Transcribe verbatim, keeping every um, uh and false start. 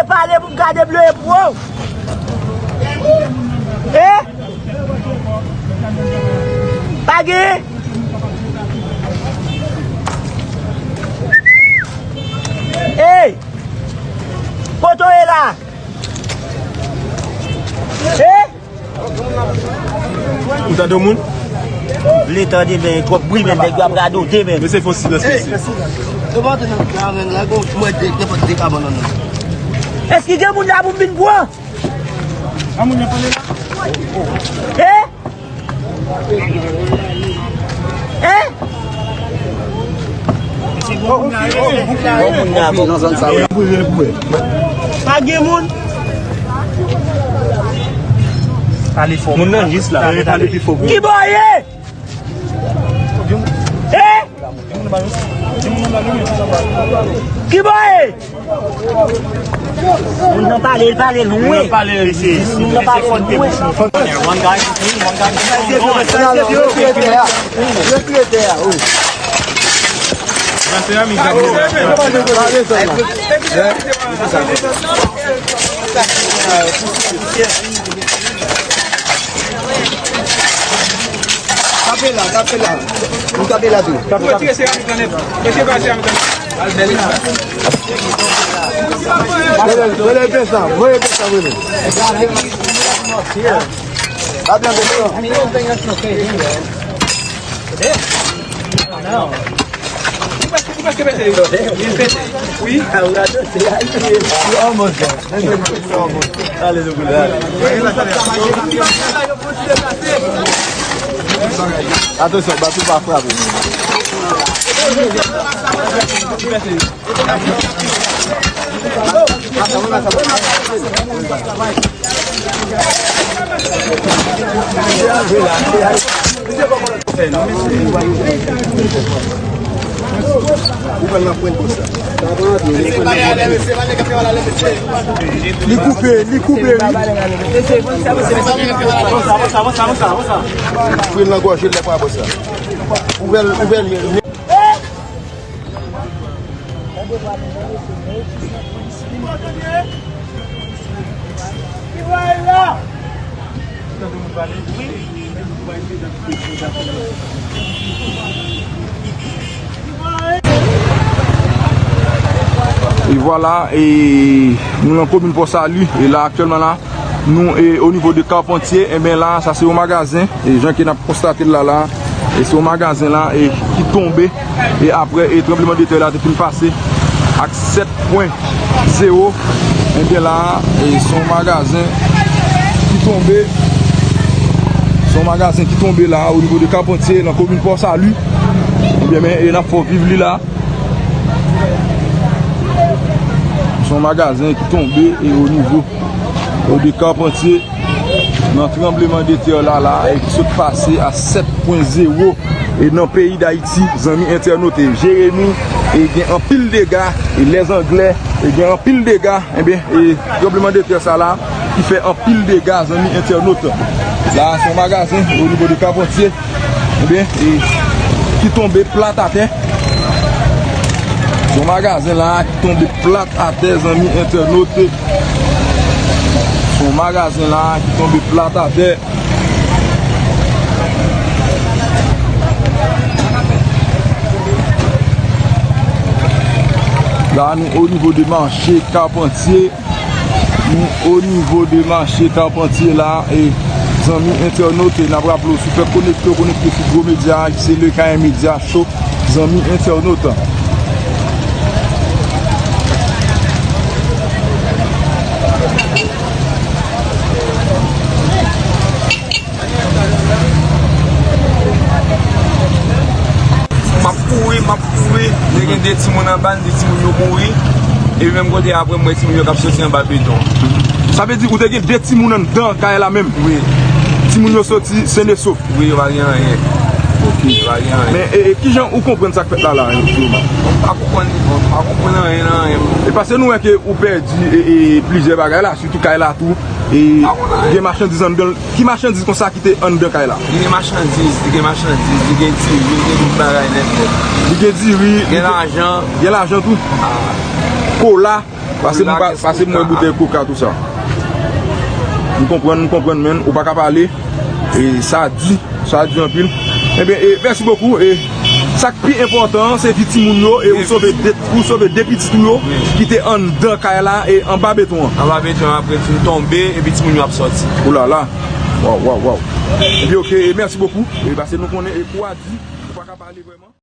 Pale pou m ka debloye pou ou. E? Pa gen? Ey! Kote w ye la? E? Ou tande yon moun? Vle tande, men twòp bri, men nèg yo ap radote, men. Mesye, fò silans, mesye. Yo pa antre nan karen la, gon mwen de, nenpòt de kabann nan. Èske gen moun la pou m vin pran? A moun nan pale la? E? E? Bon moun nan, bon moun nan. Pa gen moun. Pale fò. Moun nan jis la. Pale pi fò. Ki bò ye? E? Ki bò ye? Moun nan pale, l pale lwen. Moun nan pale lwen. One guy, one guy. Tape la, tape la. Nou tape la tou. Ou retire seramik lan nèt. Retire seramik lan nèt. Voye, voye pye sa, voye pye sa, voye. Pa blan, pa blan. Ou prèske pete. Li pete. Wi. Ale, ale. Atansyon, bato pa frape. Li koupe, li koupe, wi. Fre nan gòj li, lè pa bò sa. Ouvè l, ouvè l. E vwala, e nou nan komin Pò Sali, e la aktyèlman la, nou, e, o nivo de Carpentier, enben la, sa se yon magazen, e jan ke n ap konstate l la, la, e se yon magazen la, e ki tonbe, e apre, e tranbleman de tè la te fin pase ak sèt pwen zewo, enben la, e se yon magazen ki tonbe, se yon magazen ki tonbe la, o nivo de Carpentier, nan komin Pò Sali, enben, men, e n ap fè w viv li la. Se yon magazen ki tonbe e o nivo, o de Carpentier, nan tranbleman de tè la la, e ki sot pase a sèt pwen zewo, e nan peyi Dayiti, zanmi entènot, e Jeremi, e gen anpil dega, e lèzanglè, e gen anpil dega, enben, e tranbleman de tè sa la, ki fè anpil dega, zanmi entènot. La, se yon magazen, o nivo de Carpentier, enben, e, ki tonbe plat atè. Se yon magazen la ki tonbe plat atè, zanmi entènot. Se yon magazen la ki tonbe plat atè. La, nou o nivo de mache Carpentier. Nou o nivo de mache Carpentier la, e zanmi entènot, e n ap raple w, si w fèk konekte w, konekte sou gwo medya a, ki se Le Kayen Medya Show, zanmi entènot. M ap kouri, m ap kouri. Te gen de timoun anba, m di timoun yo mouri. Epi menm kote a, apre m wè timoun yo k ap soti anba beton. Sa vle di ou te gen de timoun anndan kay la menm? Wi. Timoun yo soti sen e sof? Wi, yo pa gen anyen. Ok. Yo pa gen anyen. Men, e, e, kijan ou konprann sa k fèt la la, Joma? M pa konprann, m pa konprann anyen nan anyen. E paske nou wè ke ou pèdi, e, e, plizyè bagay la, sitou kay la tou. E gen machandiz anndan l. Ki machandiz konsa ki te anndan kay la? Li gen machandiz, li gen machandiz, li gen diri, li gen tout bagay nèt nèt. Li gen diri, gen lajan. Gen lajan tou? Ah. Kola. Pase m, pase m wè boutèy koka, tou sa. M konprann, m konprann, men ou pa ka pale. E sa di, sa di anpil. Ebyen, e, mèsi bokou. E sa k pi enpòtan an, se vi timoun yo, e ou sove de, ou sove de pitit ou yo ki te anndan kay la, e anba beton an. Anba beton an, apre fin tonbe, epi timoun yo ap sòti. Oulala. Waw, waw, waw. Ebyen, oke, e mèsi bokou. E pase nou konnen, e kou a di, ou pa ka pale vrèman.